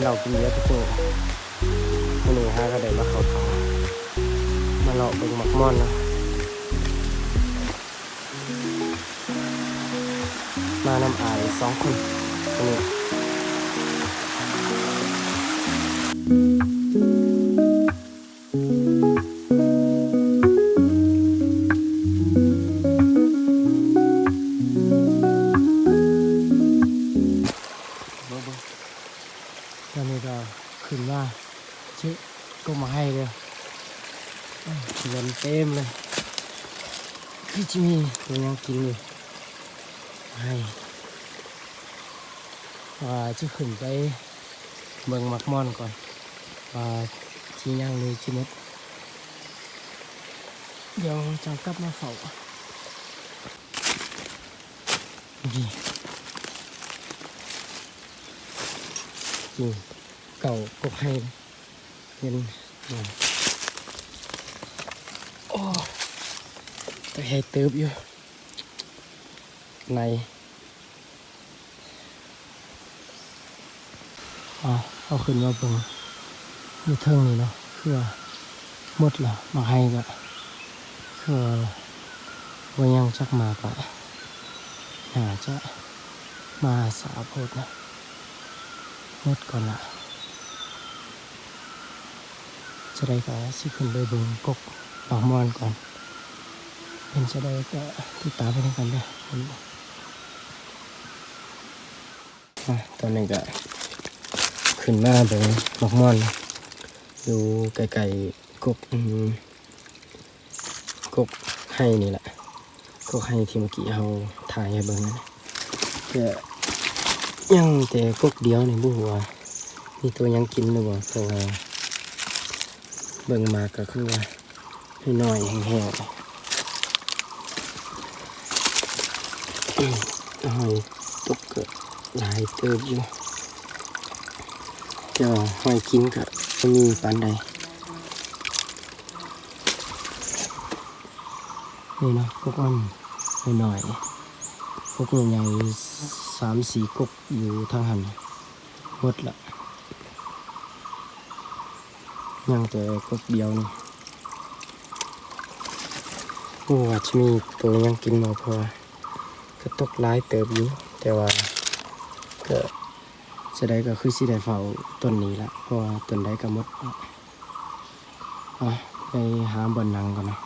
ເຫຼົ້າກິນເບຍທຸກມື້. ມື້ນີ້ຫາກໍໄດ້ມາເຂົ້າປ່າ ມາເລາະເບິ່ງໝາກມ່ອນເນາະ. ມານຳອ້າຍສອງຄົນມື້ນີ້. ເບິ່ງໆ ຕອນນີ້ກໍຂຶ້ນມາເຈາະກົກໝາກໄຮເດີ ເຫັນເຕັມເລີຍ ຄືຈະມີຕົວຫຍັງກິນຢູ່ໄຮ. ວ່າຈະຂຶ້ນໄປເບິ່ງໝາກມ່ອນກ່ອນ ວ່າຊິຍັງຫຼືຊິໝົດ ດຽວຈັ່ງກັບມາເຝົ້າ. ນີ້ ນີ້ເກົ້າກົກໄຮ ເຫັນ ໂອ້ ກໍໃຫຍ່ເຕີບຢູ່ ໃນ ເອົາ ເອົາຂຶ້ນມາເບິ່ງຢູ່ເທິງນີ້ເນາະ ຄືວ່າໝົດແລ້ວ ໝາກໄຮກໍຄືວ່າບໍ່ຍັງຈັກໝາກລະ ໜ້າຈະມາຊ້າໂພດນະ ໝົດກ່ອນລະ. ຈັ່ງໃດກໍຊິຂຶ້ນໄປເບິ່ງກົກໝາກມ່ອນກ່ອນ ເປັນຈັ່ງໃດກໍຕິດຕາມໄປນຳກັນເດີ. ອາ ຕອນນີ້ກໍຂຶ້ນມາເບິ່ງໝາກມ່ອນຢູ່ໃກ້ໆກົກ ອືມ ກົກໄຮນີ້ແຫຼະ ກົກໄຮທີ່ເມື່ອກີ້ເຮົາຖ່າຍໃຫ້ເບິ່ງນັ້ນ ກໍຍັງແຕ່ກົກດຽວນີ້ ບໍ່ຮູ້ວ່າມີຕົວຫຍັງກິນຫຼືບໍ່ ເພາະວ່າເບິ່ງໝາກກໍຄືວ່າ ນ້ອຍໆ ແຫ້ງໆ ຫອຍຕົກກໍຫຼາຍເຕີບຢູ່ ແຕ່ວ່າຫອຍກິນກໍບໍ່ມີປານໃດ. ນີ້ເນາະ ກົກມັນນ້ອຍໆ ກົກໃຫຍ່ໆ ສາມສີ່ກົກຢູ່ທາງຫັ້ນ ໝົດລະ. ຍັງແຕ່ກົກດຽວນີ້ ບໍ່ຮູ້ວ່າຈະມີໂຕຫຍັງກິນບໍ່ ເພາະວ່າກະຕົກຫຼາຍເຕີບຢູ່ ແຕ່ວ່າກະ ຈະໄດ້ກໍຄືຊິໄດ້ເຝົ້າຕົ້ນນີ້ລະ ເພາະວ່າຕົ້ນໃດກໍໝົດ. ອາ ໄປຫາບ່ອນນັ່ງກ່ອນເນາະ.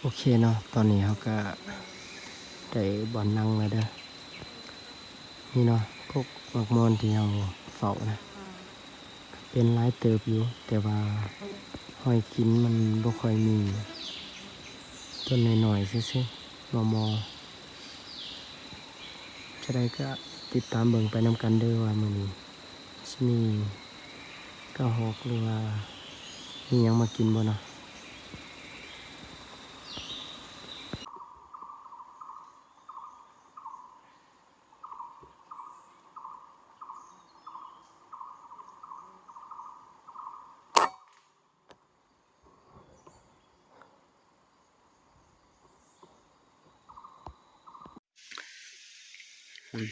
ໂອເຄເນາະ ຕອນນີ້ເຮົາກະໄດ້ບ່ອນນັ່ງແລ້ວເດີ. ນີ້ເນາະ ກົກໝາກມ່ອນທີ່ເຮົາເຝົ້ານະ ເປັນຫຼາຍເຕີບຢູ່ ແຕ່ວ່າຫອຍກິນມັນບໍ່ຄ່ອຍມີ ຕົ້ນນ້ອຍໆຊື່ໆ ມໍ່ໆ. ຈະໄດ້ກະຕິດຕາມເບິ່ງໄປນຳກັນເດີ ວ່າມື້ນີ້ຊິມີກະຮອກ ຫຼືວ່າມີຫຍັງມາກິນບໍ່ເນາະ. ອືມ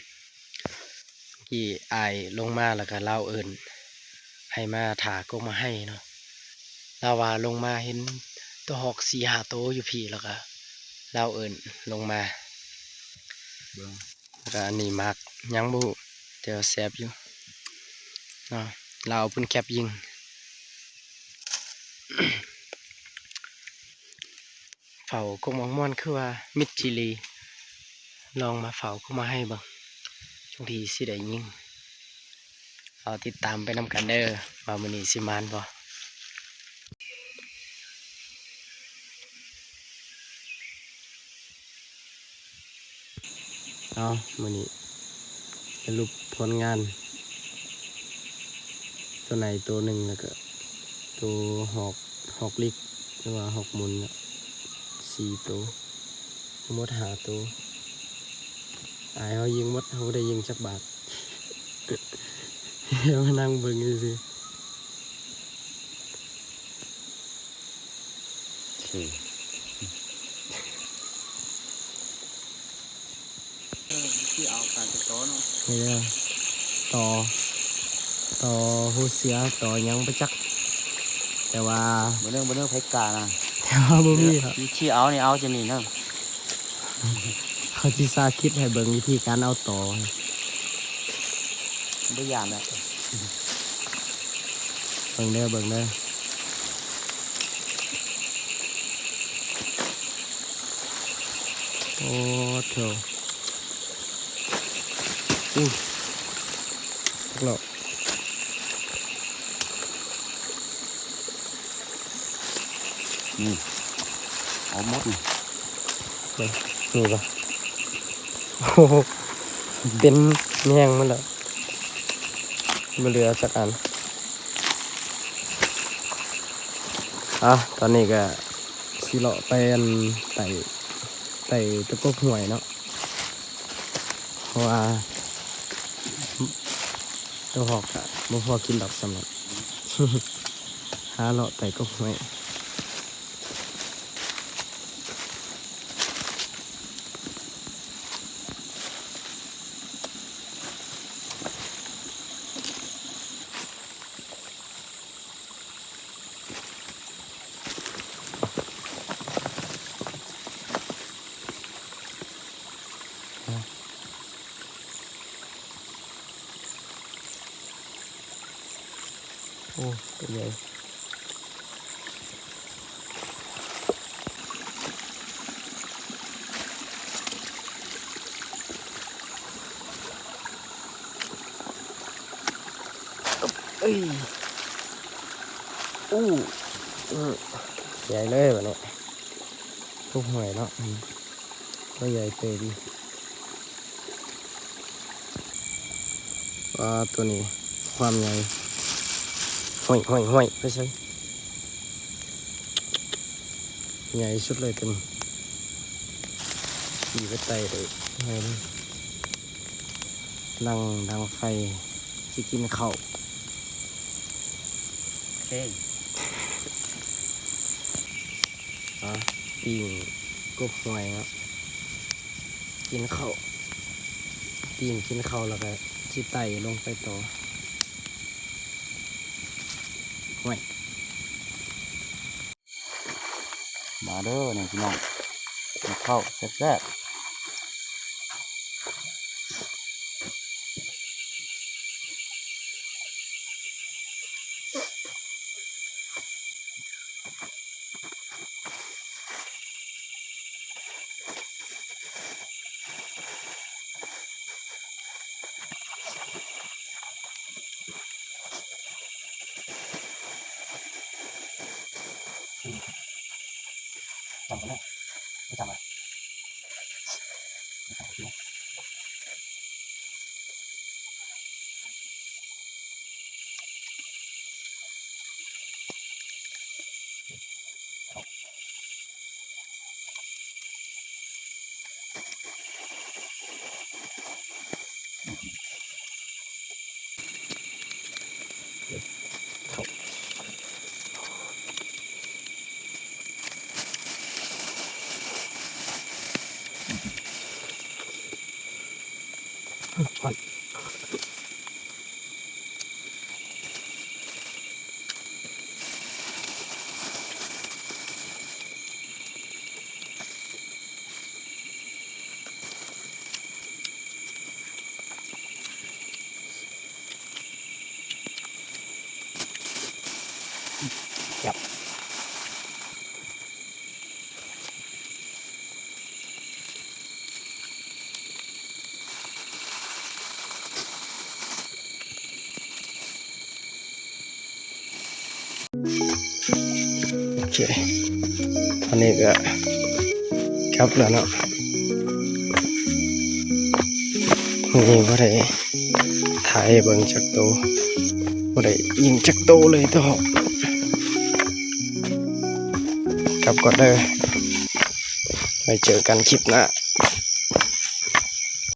ກີ້ອ້າຍລົງມາ ແລ້ວກະລາວເອີ້ນໃຫ້ມາຖ້າກົກໝາກໄຮເນາະ. ລາວວ່າລົງມາເຫັນໂຕຮອກສີ່ຫ້າໂຕຢູ່ພີ້ ແລ້ວກະລາວເອີ້ນລົງມາເບິ່ງ. ແລ້ວກະອັນນີ້ໝາກຫຍັງບໍ່ຮູ້ ແຕ່ວ່າແຊບຢູ່ເນາະ. ລາວເອົາປືນແກັບຍິງ. ເຝົ້າກົກໝາກມ່ອນຄືວ່າມິດຈີ່ຫຼີ. ລອງມາເຝົ້າກົກໝາກໄຮເບິ່ງ ຊ່ວງທີ່ຊິໄດ້ຍິງ. ເອົາ ຕິດຕາມໄປນຳກັນເດີ ວ່າມື້ນີ້ຊິໝານບໍ່. ເອົາ ມື້ນີ້ສະຫຼຸບຜົນງານ ໂຕໃນໂຕໜຶ່ງ ແລ້ວກະໂຕຮອກ ຮອກລິກ ຫຼືວ່າຮອກໝຸນ ສີ່ໂຕ ທັງໝົດຫ້າໂຕ. ອາຍເຮົາຍິງໝົດ ເຮົາບໍ່ໄດ້ຍິງຈັກບາດ ມານັ່ງເບິ່ງຊື່ໆ. ທີ່ເອົາການຕິດຕໍ່ເນາະ ນີ້ເດີ ຕໍ່ ຕໍ່ຮູເຊຍ ຕໍ່ຫຍັງບໍ່ຈັກ ແຕ່ວ່າ ບໍ່ເລື່ອງ ບໍ່ເລື່ອງໃຜການະ ແຕ່ວ່າບໍ່ມີ ທີ່ເອົານີ້ເອົາຈະນີ້ເນາະ ເຂົາຊິສາທິດໃຫ້ເບິ່ງວິທີການເອົາຕໍ່ ບໍ່ຢ້ານແລ້ວ ເບິ່ງເດີ ເບິ່ງເດີ. ໂອ້ໂທ້ ອຸ້ຍ ຈັກເນາະ ນີ້ ເອົາໝົດນີ້ ເບິ່ງ ນີ້ບໍ່ ໂອ້ໂຫ ເຕັມແຍງໝົດແລ້ວ ບໍ່ເຫຼືອຈັກອັນ. ອ່າ ຕອນນີ້ກະຊິເລາະໄປອັນ ໄຕ່ ໄຕ່ຕະກົກຫ້ວຍເນາະ ເພາະວ່າໂຕຮອກກະບໍ່ພໍກິນດອກ ສຳລັບ ຫາເລາະໄຕ່ກົກຫ້ວຍ. ໂອ້ ຕົວໃຫຍ່ ເອີຍ ໂອ້ ເອີ ໃຫຍ່ເລີຍບາດນີ້ ທຸກຫ້ວຍເນາະ ອືມ ກໍໃຫຍ່ເຕີບຢູ່. ປາ ໂຕນີ້ຄວາມໃຫຍ່ ຫ້ອຍໆໆ ໄປໃສ ໃຫຍ່ສຸດເລີຍໂຕນີ້ ຂີ່ໄປໄຕ່ໄດ້ ໃຫຍ່ເລີຍ ນັ່ງດັງໄຟ ຊິກິນເຂົ້າ ໂອເຄ ອ່າ ປີ້ງກົບຫ້ວຍເນາະ ກິນເຂົ້າ ປີ້ງກິນເຂົ້າແລ້ວກະຊິໄຕ່ລົງໄປຕໍ່ ຫ້ວຍ ມາເດີນີ້ພີ່ນ້ອງ ກິນເຂົ້າແຊບໆ. ໂອເຄ ຕອນນີ້ກະກັບແລ້ວເນາະ ມື້ນີ້ບໍ່ໄດ້ຖ່າຍໃຫ້ເບິ່ງຈັກໂຕ ບໍ່ໄດ້ຍິງຈັກໂຕເລີຍ ໂຕຮອກ ກັບກ່ອນເດີ ໄວ້ເຈີກັນຄລິບໜ້າ.